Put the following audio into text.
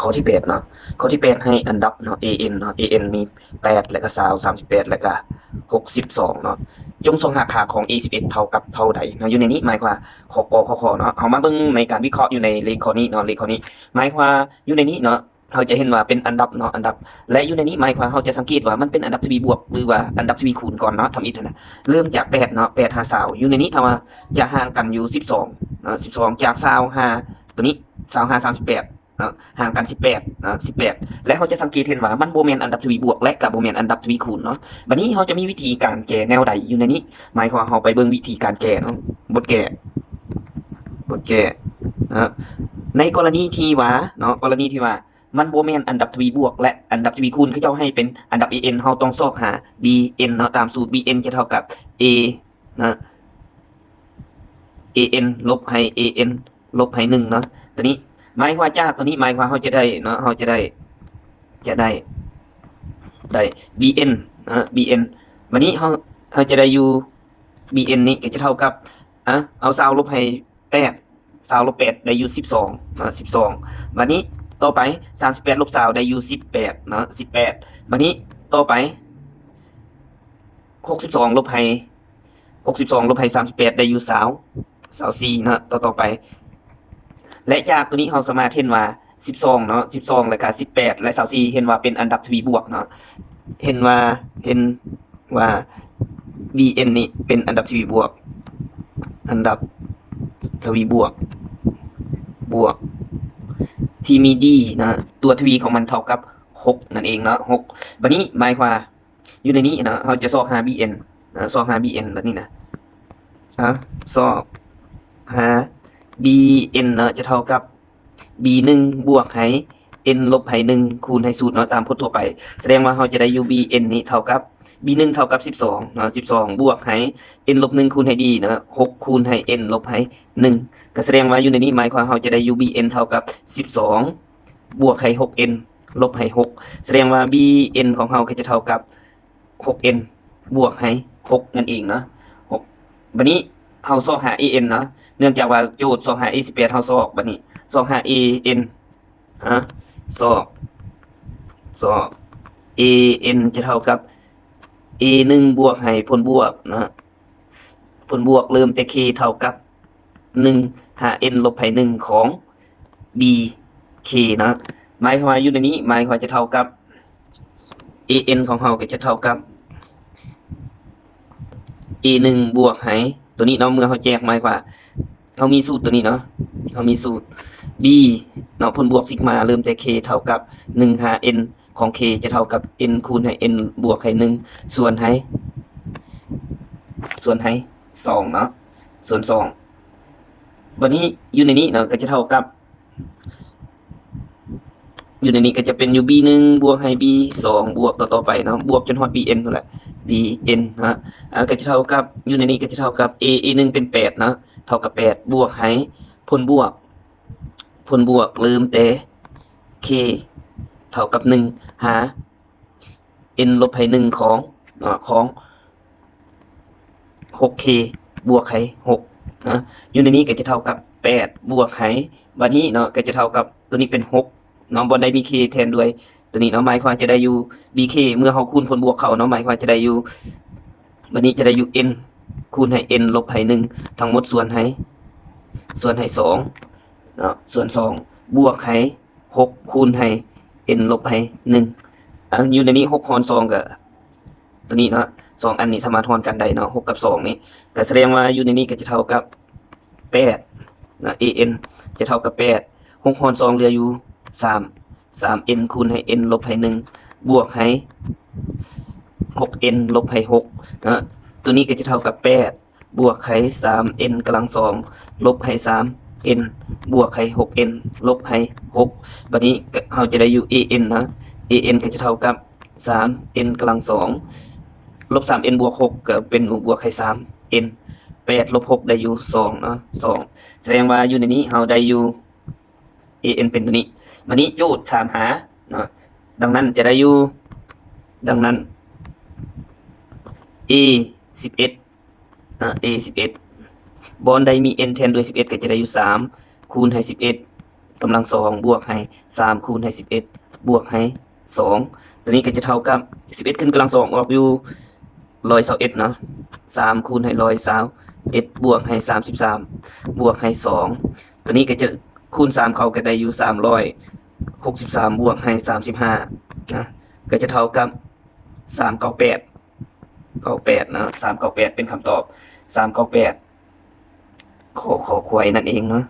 ຂໍ້ທີແປດເນາະ ຂໍ້ທີແປດໃຫ້ອັນດັບເນາະ ເອເອັນເນາະ ເອເອັນມີແປດ ແລ້ວກະຊາວ ສາມສິບແປດ ແລ້ວກະຫົກສິບສອງເນາະ ຈົ່ງຊອກຫາຄ່າຂອງເອສິບເອັດເທົ່າກັບເທົ່າໃດເນາະ ຢູ່ໃນນີ້ໝາຍຄວາມ ຂໍ້ ກ ຂໍ້ ຂ ເນາະ ເຮົາມາເບິ່ງໃນການວິເຄາະຢູ່ໃນເລກຂໍ້ນີ້ເນາະ ເລກຂໍ້ນີ້ໝາຍຄວາມ ຢູ່ໃນນີ້ເນາະ ເຮົາຈະເຫັນວ່າເປັນອັນດັບເນາະ ອັນດັບ ແລະ ຢູ່ໃນນີ້ໝາຍຄວາມ ເຮົາຈະສັງເກດວ່າມັນເປັນອັນດັບທະວີບວກ ຫຼືວ່າອັນດັບທະວີຄູນກ່ອນເນາະ ທຳອິດຫັ້ນນະ ເລີ່ມຈາກແປດເນາະ ແປດຫາຊາວ ຢູ່ໃນນີ້ຖ້າວ່າຈະຫ່າງກັນຢູ່ສິບສອງເນາະ ສິບສອງຈາກຊາວຫາ ໂຕນີ້ ຊາວຫາ ສາມສິບແປດ ເນາະ ຫ່າງກັນສິບແປດເນາະ ສິບແປດ ແລະ ເຮົາຈະສັງເກດເຫັນວ່າມັນບໍ່ແມ່ນອັນດັບທະວີບວກ ແລະ ກະບໍ່ແມ່ນອັນດັບທະວີຄູນເນາະ ບາດນີ້ເຮົາຈະມີວິທີການແກ້ແນວໃດຢູ່ໃນນີ້ ໝາຍຄວາມເຮົາໄປເບິ່ງວິທີການແກ້ເນາະ ບົດແກ້ ບົດແກ້ເນາະ ໃນກໍລະນີທີ່ວ່າເນາະ ກໍລະນີທີ່ວ່າມັນບໍ່ແມ່ນອັນດັບທະວີບວກ ແລະ ອັນດັບທະວີຄູນ ເຂົາເຈົ້າໃຫ້ເປັນອັນດັບເອເອັນ ເຮົາຕ້ອງຊອກຫາບີເອັນເນາະ ຕາມສູດບີເອັນຈະເທົ່າກັບເອ ນະ ເອເອັນລົບໃຫ້ເອເອັນລົບໃຫ້ໜຶ່ງເນາະ ໂຕນີ້ໝາຍຄວາມຈາກໂຕນີ້ໝາຍຄວາມເຮົາຈະໄດ້ເນາະ ເຮົາຈະໄດ້ ຈະໄດ້ ໄດ້ບີເອັນນະ ບີເອັນ ບາດນີ້ເຮົາ ເຮົາຈະໄດ້ຢູ່ບີເອັນນີ້ກະຈະເທົ່າກັບ ອະ ເອົາຊາວລົບໃຫ້ແປດ ຊາວລົບແປດໄດ້ຢູ່ສິບສອງເນາະ ສິບສອງ ບາດນີ້ຕໍ່ໄປສາມສິບແປດລົບຊາວໄດ້ຢູ່ສິບແປດເນາະ ສິບແປດ ບາດນີ້ຕໍ່ໄປຫົກສິບສອງລົບໃຫ້ ຫົກສິບສອງລົບໃຫ້ສາມສິບແປດໄດ້ຢູ່ຊາວ ຊາວສີ່ເນາະ ຕໍ່ ຕໍ່ໄປ ແລະ ຈາກໂຕນີ້ເຮົາສາມາດເຫັນວ່າສິບສອງເນາະ ສິບສອງ ແລ້ວກະສິບແປດ ແລະ ຊາວສີ່ ເຫັນວ່າເປັນອັນດັບທະວີບວກເນາະ ເຫັນວ່າ ເຫັນວ່າບີເອັນນີ້ເປັນອັນດັບທະວີບວກ ອັນດັບທະວີບວກ ບວກ ທີ່ມີດີນະ ຕົວທະວີຂອງມັນເທົ່າກັບຫົກນັ້ນເອງເນາະ ຫົກ ບາດນີ້ໝາຍຄວາມ ຢູ່ໃນນີ້ເນາະ ເຮົາຈະຊອກຫາບີເອັນເນາະ ຊອກຫາບີເອັນແບບນີ້ນະ ເອົາ ຊອກຫາບີເອັນເນາະ ຈະເທົ່າກັບບີໜຶ່ງບວກໃຫ້ເອັນລົບໃຫ້ໜຶ່ງຄູນໃຫ້ສູດເນາະ ຕາມກົດທົ່ວໄປ ສະແດງວ່າເຮົາຈະໄດ້ຢູ່ບີເອັນນີ້ເທົ່າກັບ ບີໜຶ່ງເທົ່າກັບສິບສອງເນາະ ສິບສອງບວກໃຫ້ເອັນລົບໜຶ່ງຄູນໃຫ້ດີເນາະ ຫົກຄູນໃຫ້ເອັນລົບໃຫ້ໜຶ່ງ ກະສະແດງວ່າຢູ່ໃນນີ້ໝາຍຄວາມເຮົາຈະໄດ້ຢູ່ບີເອັນເທົ່າກັບສິບສອງ ບວກໃຫ້ຫົກເອັນ ລົບໃຫ້ຫົກ ສະແດງວ່າບີເອັນຂອງເຮົາກະຈະເທົ່າກັບຫົກເອັນ ບວກໃຫ້ຫົກນັ້ນເອງເນາະ ຫົກ ບາດນີ້ເຮົາຊອກຫາເອເອັນເນາະ ເນື່ອງຈາກວ່າໂຈດຊອກຫາເອສິບແປດ ເຮົາຊອກ ບາດນີ້ຊອກຫາເອເອັນ ຮະ ຊອກ ຊອກ ເອເອັນຈະເທົ່າກັບເອໜຶ່ງບວກໃຫ້ຜົນບວກເນາະ ຜົນບວກເລີ່ມແຕ່ເຄເທົ່າກັບໜຶ່ງຫາເອັນລົບໃຫ້ໜຶ່ງຂອງບີເຄເນາະ ໝາຍຄວາມວ່າຢູ່ໃນນີ້ ໝາຍຄວາມວ່າຈະເທົ່າກັບ ເອເອັນຂອງເຮົາກະຈະເທົ່າກັບເອໜຶ່ງບວກໃຫ້ໂຕນີ້ເນາະ ເມື່ອເຮົາແຈກ ໝາຍຄວາມວ່າເຮົາມີສູດໂຕນີ້ເນາະ ເຮົາມີສູດບີເນາະ ຜົນບວກຊິກມາເລີ່ມແຕ່ເຄເທົ່າກັບໜຶ່ງຫາເອັນ ຂອງເຄຈະເທົ່າກັບເອັນຄູນໃຫ້ເອັນບວກໃຫ້ໜຶ່ງ ສ່ວນໃຫ້ ສ່ວນໃຫ້ສອງເນາະ ສ່ວນສອງ ບາດນີ້ຢູ່ໃນນີ້ເນາະ ກະຈະເທົ່າກັບ ຢູ່ໃນນີ້ກະຈະເປັນຢູ່ບີໜຶ່ງບວກໃຫ້ບີສອງບວກຕໍ່ໆໄປເນາະ ບວກຈົນຮອດບີເອັນພຸ້ນແຫຼະ ບີເອັນເນາະ ອາ ກະຈະເທົ່າກັບ ຢູ່ໃນນີ້ກະຈະເທົ່າກັບເອ ເອໜຶ່ງເປັນແປດເນາະ ເທົ່າກັບແປດ ບວກໃຫ້ຜົນບວກ ຜົນບວກເລີ່ມແຕ່ເຄເທົ່າກັບໜຶ່ງຫາ ເອັນລົບໃຫ້ໜຶ່ງຂອງ ເນາະ ຂອງຫົກເຄບວກໃຫ້ຫົກເນາະ ຢູ່ໃນນີ້ກະຈະເທົ່າກັບແປດບວກໃຫ້ ບາດນີ້ເນາະ ກະຈະເທົ່າກັບໂຕນີ້ເປັນຫົກເນາະ ບໍ່ໄດ້ມີເຄແທນດ້ວຍໂຕນີ້ເນາະ ໝາຍຄວາມຈະໄດ້ຢູ່ບີເຄ ເມື່ອເຮົາຄູນຜົນບວກເຂົ້າເນາະ ໝາຍຄວາມຈະໄດ້ຢູ່ ບາດນີ້ຈະໄດ້ຢູ່ເອັນຄູນໃຫ້ເອັນລົບໃຫ້ໜຶ່ງ ທັງໝົດສ່ວນໃຫ້ ສ່ວນໃຫ້ສອງເນາະ ສ່ວນສອງບວກໃຫ້ຫົກຄູນໃຫ້ເອັນລົບໃຫ້ໜຶ່ງ ອາ ຢູ່ໃນນີ້ຫົກຫອນສອງກະ ໂຕນີ້ເນາະ ສອງອັນນີ້ສາມາດຫອນກັນໄດ້ເນາະ ຫົກກັບສອງນີ້ ກະສະແດງວ່າຢູ່ໃນນີ້ກະຈະເທົ່າກັບແປດເນາະ ເອເອັນຈະເທົ່າກັບແປດ ຫົກຫອນສອງເຫຼືອຢູ່ສາມ ສາມເອັນຄູນໃຫ້ເອັນລົບໃຫ້ໜຶ່ງ ບວກໃຫ້ຫົກເອັນລົບໃຫ້ຫົກເນາະ ໂຕນີ້ກະຈະເທົ່າກັບແປດ ບວກໃຫ້ສາມເອັນກຳລັງສອງ ລົບໃຫ້ສາມເອັນ ບວກໃຫ້ຫົກເອັນ ລົບໃຫ້ຫົກ ບາດນີ້ເຮົາຈະໄດ້ຢູ່ເອເອັນເນາະ ເອເອັນກະຈະເທົ່າກັບສາມເອັນກຳລັງສອງ ລົບສາມເອັນບວກຫົກ ກະເປັນບວກໃຫ້ສາມເອັນ ແປດລົບຫົກໄດ້ຢູ່ສອງເນາະ ສອງ ສະແດງວ່າຢູ່ໃນນີ້ເຮົາໄດ້ຢູ່ເອເອັນເປັນໂຕນີ້ ບາດນີ້ໂຈດຖາມຫາເນາະ ດັ່ງນັ້ນຈະໄດ້ຢູ່ ດັ່ງນັ້ນເອສິບເອັດ ອາ ເອສິບເອັດ ບ່ອນໃດມີເອັນແທນດ້ວຍສິບເອັດ ກະຈະໄດ້ຢູ່ສາມຄູນໃຫ້ສິບເອັດ ກຳລັງສອງ ບວກໃຫ້ສາມຄູນໃຫ້ສິບເອັດ ບວກໃຫ້ສອງ ຕົວນີ້ກໍຈະເທົ່າກັບສິບເອັດຂຶ້ນກຳລັງສອງອອກຢູ່ຮ້ອຍຊາວເອັດເນາະ ສາມຄູນໃຫ້ຮ້ອຍຊາວເອັດ ບວກໃຫ້ສາມສິບສາມ ບວກໃຫ້ສອງ ຕົວນີ້ກໍຈະຄູນສາມເຂົ້າກໍໄດ້ຢູ່ສາມຮ້ອຍຫົກສິບສາມ ບວກໃຫ້ສາມສິບຫ້ານະ ກໍຈະເທົ່າກັບສາມເກົ້າແປດ ເກົ້າແປດເນາະ ສາມເກົ້າແປດເປັນຄຳຕອບ ສາມເກົ້າແປດ ຂໍ້ ຂໍ້ຄວາຍນັ້ນເອງເນາະ